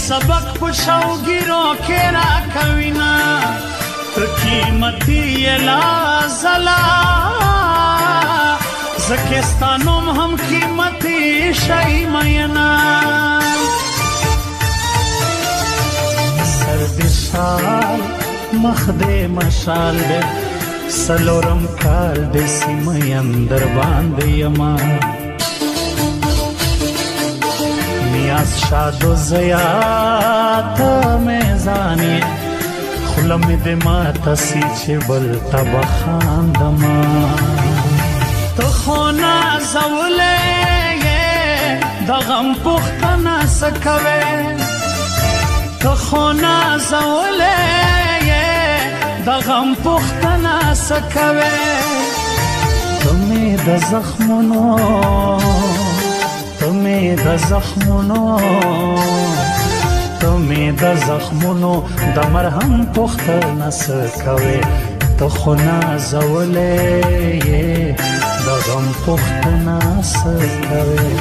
سبق په شوګیرو کې راکوینه، ته قیمتي یې لا ځلا، ځکه ستا نوم هم قیمتي شی مینه. سر دې شال مخ دې مشال دی، څلورم کال دې سیمه اندر باندې یمه. نیاز شادو زیات مې ځان یې، خوله مې دې ماته سي چې بل ته به خاندمه. ته خو نازولې یې د غم پوښتنه څه کوې، ته خو نازولې یې د غم پوښتنه څه کوې. ته مې د زخمونو، ته مې د زخمونو، ته مې د زخمونو د مرهم پوښتنه څه کوې. ته خو نازولې یې د غم پوښتنه څه کوې.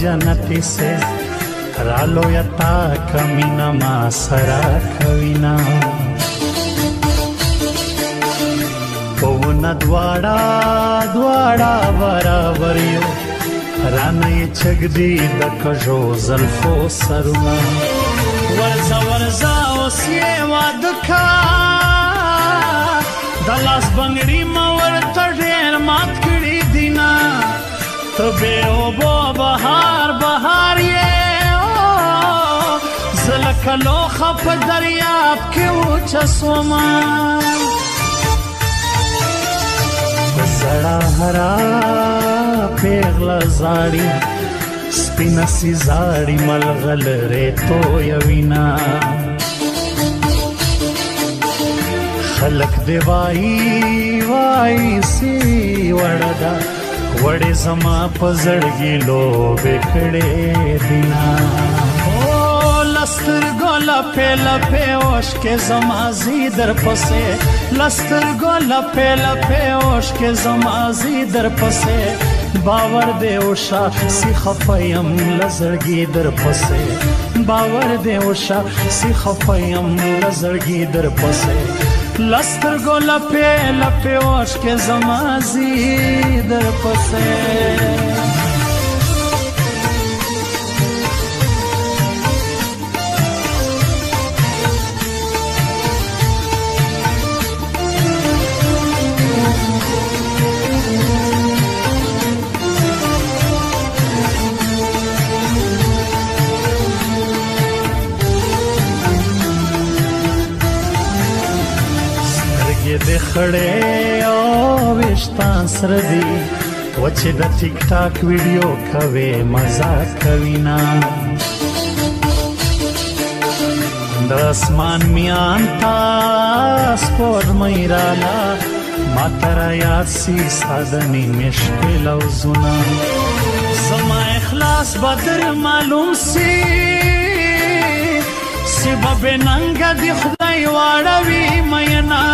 جنتی سے رالو یتا کمینا ما سره کوینا، پوونه دواړه دواړه برابر یو، رانه یې چګدي د کږو زلفو سرونه. ورځه ورځه اوس یې واده کا، د لاس بنګړي مه ورته ډېر مات کړي دینه. ته بې اوبو بهار بهار یې، زه لکه لوښه په دریاب کې وچه سومه. په زړه هره پیغله زاړي، سپینه سي زاړي ملغلرې تویوینه. خلک دې وایي وایي سي وړه ده، وړې زما په زړګي لوبې کړې دینه. او لسترګو لپې لپې اوښکې زما ځي درپسې، لسترګو لپې لپې اوښکې زما ځي درپسې. باور دې وشه سي خفه یم له زړګي درپسې، باور دې وشه سي خفه یم له زړګي درپسې. لسترګو لپې لپې اوښکې زما ځي درپسې. دې خړې او ویښتان سره دي، وچې د ټیک ټاک ویډیو کوي مزه کوي نه. د اسمان میان تا سپوږمۍ راله، ما ته را یاد سي ستا د نیمې شپې لوزونه. زما اخلاص به در معلوم سي، سي به بې ننګه دې خدای واړوي میینه.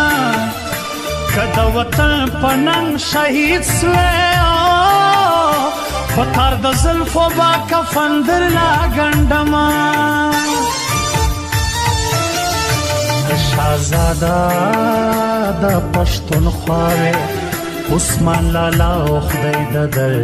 که د وطن په ننګ شهید سوې، په تار د زلفو به کفن درله ګنډمه. شاهزاده د پښتونخوا وې، عثمان لالا او خدای د در